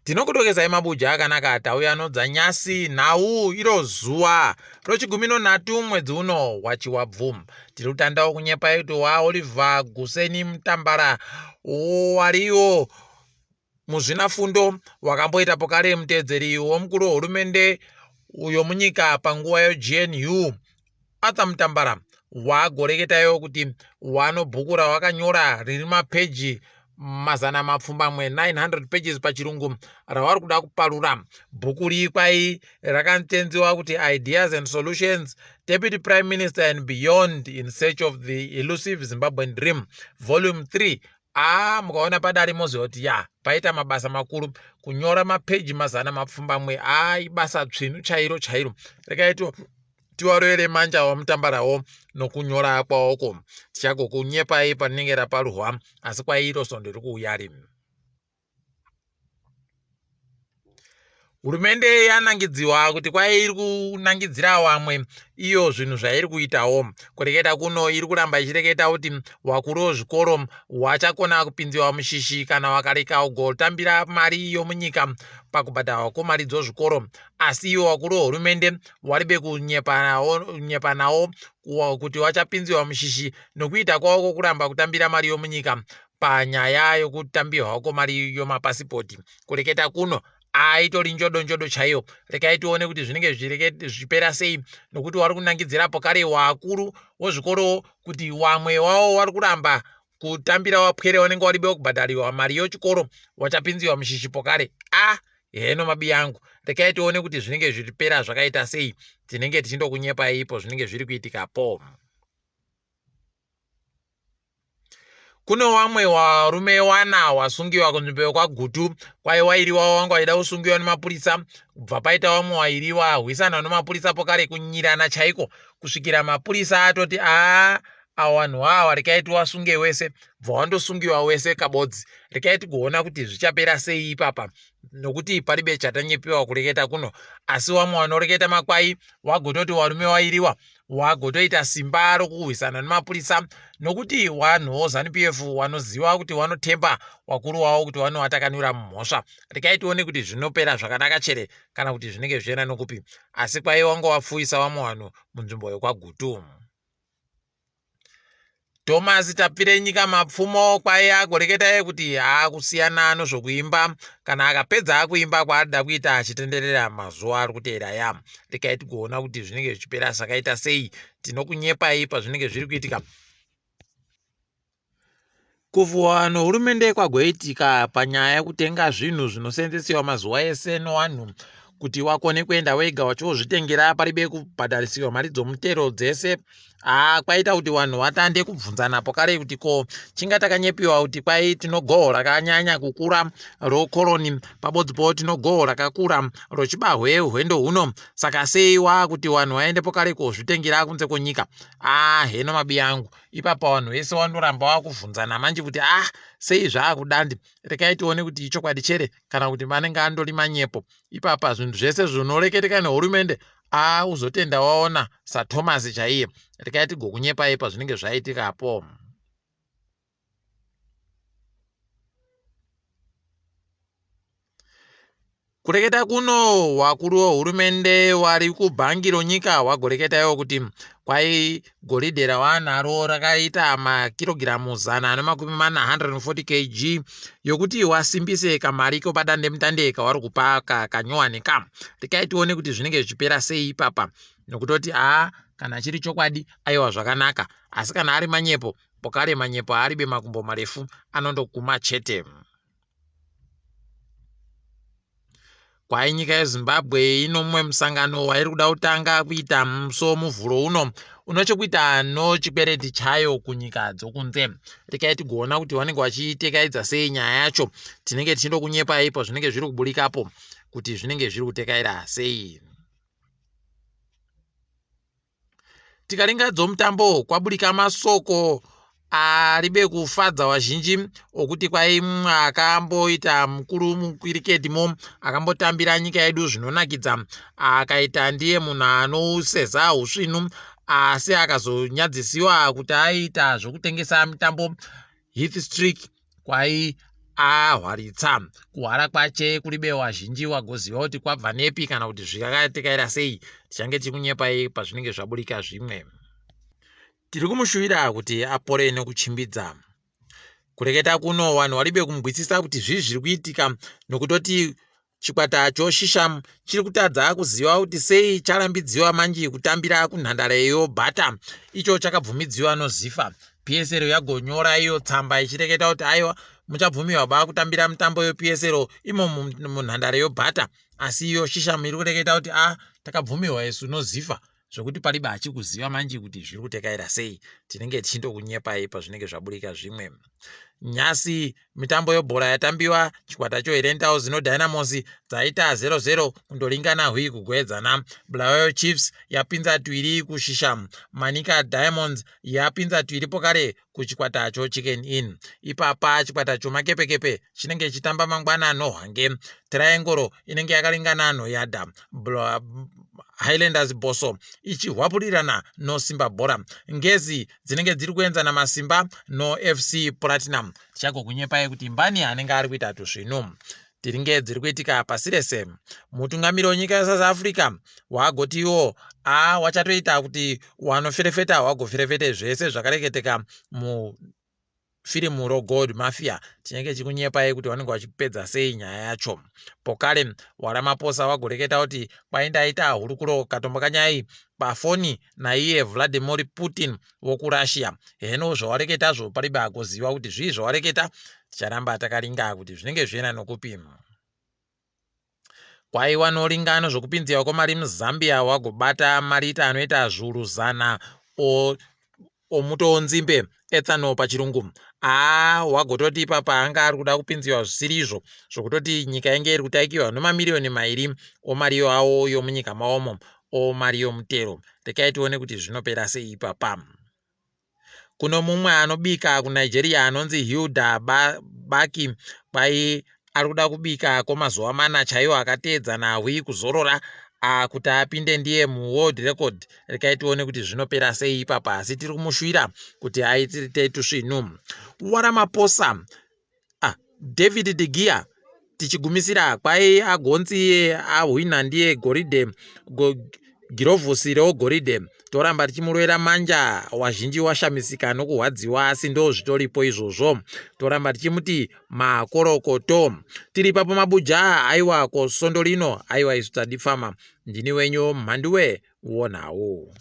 Tinokudokezai mabuja akanaka tauya nodzanyasi nhau iro zuva rochigumi nonhatu mwedzi uno wachiwabvu. Tiri kutandawo kunyepa kuti waOliver Guseni Mutambara wariwo muzvinafundo wakamboita pokare mutevedzeri womukuru wehurumende uyo munyika panguva yeGNU Arthur Mutambara wagoreketayo kuti wano bhuku rawakanyora riri mapeji 900 900 pages pachirungu rawari kuda kuparura. Bhuku rikwai rakatenziwa kuti Ideas and Solutions, Deputy Prime Minister and Beyond in Search of the Elusive Zimbabwean Dream, Volume 3. Aa mukaona padare moziva kuti ya paita mabasa makuru kunyora mapeji 700 aa ibasa tsvinu chairo chairo. Regai tiwarovere manja wamutambarawo nokunyora kwawoko. Tichagokunyepai parinenge raparurwa asi kwairo sondo riri kuuya ri. Hurumende yanangidziwa kuti kwai iri kunangidzira wamwe iyo zvinhu zvairi kuitawo. Kureketa kuno iri kuramba ichireketa kuti wakuru wezvikoro wachakona kupinziwa mushishi kana wakareka ugotambira mari yomunyika pakubhadharwa kwemari dzozvikoro. Asi iwo wakuru wehurumende waribe kunyepa nawo kuti wachapinziwa mushishi nokuita kwavo kwokuramba kutambira mari yomunyika panyaya yokutambirwa kwemari yomapasipoti. Kureketa kuno aitori njodo njodo chaiyo. Rekai tione kuti zvinenge zvichipera sei nokuti wari kunangidzira pokare wakuru wozvikoro kuti wamwe wavo wari kuramba kutambira wapwere wanenge waribe kubhadhariwa mari yochikoro wachapinziwa mushishi pokare. A heno mabi angu, rekai tione kuti zvinenge zvichipera zvakaita sei. Tinenge tichindokunyepa ipo zvinenge zviri kuitikapo. Kune wamwe warume wana wasungiwa kunzvimbo yekwaGutu kwai wairiwa wanga waida kusungiwa nemapurisa kubva paita wamwe wairi wahwisana nemapurisa pokare kunyirana chaiko kusvikira mapurisa atoti aa awa vanhu awa rekai tiwasunge wese bva wandosungiwa wese kabodzi rekai tigoona kuti zvichapera sei ipapa nokuti paribe chatanyepiwa kureketa kuno asi wamwe wanoreketa makwai wagototi warume wairiwa wagotoita simba rokuhwisana nemapurisa nokuti wanhuwo Zanu PF wanoziva kuti wanotemba wakuru wavo kuti wanovatakanura mumhosva. Rekai tione kuti zvinopera zvakanaka chere kana kuti zvinenge zvichienda nokupi. Asi kwai wanga wapfuwisa vamwe vanhu munzvimbo yekwaGutu. Thomas Tapirenyika Mapfumo kwai agoreketa iye kuti aakusiyana nozvokuimba kana akapedza akuimba kwaarida kuita achitenderera mazuva ari kuteera ya. Rekai tigoona kuti zvinenge zvichipera zvakaita sei. Tinokunyepai pazvinenge zviri kuitika. Kufuwa nohurumende kwagoitika panyaya yekutenga zvinhu zvinosenzesiwa mazuva ese nowanhu kuti wakone kuenda wega wachiozvitengera paribe kubhadharisiwa mari dzomutero dzese. Haa kwaita kuti vanhu vatande kubvunzana pokare kuti ko chinga takanyepiwa kuti kwai tino goho rakanyanya kukura rokoroni pabodzi po tino goho rakakura rochibahwe hwendo huno saka sei wakuti vanhu vaende pokare kozvitengera kunze kwenyika. Haa heno mabi angu ipapa vanhu vese vanoramba vakuvhunzana manje kuti ah sei zvaakudandi rekai tione kuti ichokwadi chere kana kuti manenge andori manyepo ipapa zvinhu zvese zvinoreketeka nehurumende a uzotenda waona saThomas chaiye rekai tigokunyepai pazvinenge zvaitikapo. Kureketa kuno wakuru wehurumende wari kubhangi ronyika wagoreketa iwo kuti kwai goridhe rawanaro rakaita makirogiramu 140 140 kg yokuti wasimbise kamari kepadandemutande kawari kupa kakanyowani ka. Rekai tione kuti zvinenge zvichipera sei ipapa nokutoti aa kana chiri chokwadi aiwa zvakanaka asi kana ari manyepo pokare manyepo aaribe makumbo marefu anondoguma chete. Kwai nyika yeZimbabwe ino mumwe musangano wairi kuda kutanga kuita musi woMuvhuro uno une chekuita nochikwereti chayo kunyika dzokunze. Rekai tigoona kuti vanenge vachitekaidza sei nyaya yacho. Tinenge tichindokunyepai pazvinenge zviri kuburikapo kuti zvinenge zviri kutekaira sei. Tikaringa dzomutambo kwaburika masoko aribe kufadza vazhinji okuti kwai akamboita mukuru mukiriketimo akambotambira nyika yedu zvinonakidza akaita ndiye munhu anoseza usvinu asi akazonyadzisiwa kuti aiita zvokutengesa mitambo Heath Streak kwai Ahwaritsa. Kuhwara kwache kuribe wazhinji wagoziva kuti kwabva nepi kana kuti zvakatekaira sei. Tichange tichikunyepai pazvinenge zvaburika zvimwe. Tiri kumushuvira kuti apore nekuchimbidza. Kureketa kuno vanhu varibe kumgwisisa kuti zvii zviri kuitika nokutoti Chikwata choShisham chiri kutadza kuziva kuti sei charambidziwa manji kutambira kunhandare yoBata icho chakabvumidziwa noZifa. PSL yagonyora iyo tsamba ichireketa kuti aiwa muchabvumiwa ba kutambira mitambo yoPSL imo munhandare yoBata asi iyo Shisham iri kureketa kuti a takabvumiwa isu noZifa zvekuti paribe achikuziva manji kuti zviri kutekaira sei tinenge tichindokunyepai pazvinenge zvaburika zvimwe nyasi mitambo yebhora yatambiwa chikwata choHerentals noDynamos dzaita 0-0 kundoringana hwi kugoedzana Bulawayo Chiefs yapinza twiri kushisha Manica Diamonds yapinza twiri pokare kuchikwata choChicken Inn ipapa chikwata choMakepekepe chinenge chichitamba mangwana noHwange Triangle inenge yakalingana noYada Highlanders Bosso ichihwapurirana noSimba Bhora Ngezi dzinenge dziri kuenzana masimba noFC Platinum tichagokunyepai kuti mbani anenge ari kuita tusvinu tiringe dziri kuitika pasi rese mutungamiri wenyika yeSouth Africa wagotiwo a wachatoita kuti wanoferefeta wagoferefete zvese zvakareketeka mufirimu roGold Mafia tinenge chikunyepai kuti vanenge vachipedza sei nyaya yacho pokale waRamaphosa wagoreketa kuti kwaindaita hurukuro katombo kanyai pafoni naiye Vladimir Putin wokuRussia heno zvawareketazvo paribe agoziva kuti zvii zvawareketa ticharamba takaringa kuti zvinenge zviena nokupi kwaiwa noringano zvokupinziwa kwemari muZambia wagobata marita anoita zviuru zana omuto wonzimbe ethanol pachirungu aa wagototi ipapa anga ari kuda kupinziwa zvisiri izvo zvokutoti nyika inge iri kutaikiwa nomamiriyoni mairi omariyo awo yomunyika maomo omari yomutero rekai tione kuti zvinopera sei ipapa Kuno mumwe anobika kuNigeria anonzi Hilda Baki kwai ari kuda kubika kwemazuva mana chaiwo akateedzana hwi kuzorora kuti apinde ndiye muworld record rekai tione kuti zvinopera sei ipapa asi tiri kumushuvira kuti aitite tusvinu waRamaphosa Ah, David de Gea tichigumisira kwai agonzi iye ahwina ndiye goridhe go, girovhusi reogoridhe toramba tichimurovera manja wazhinji washamisika nokuhwadziwa asi ndo zvitoripo izvozvo toramba tichimuti makorokoto tiri ipapo mabuja aiwa ko sondo rino aiwa isu tadipfama ndini wenyu mhanduwe wonhawo.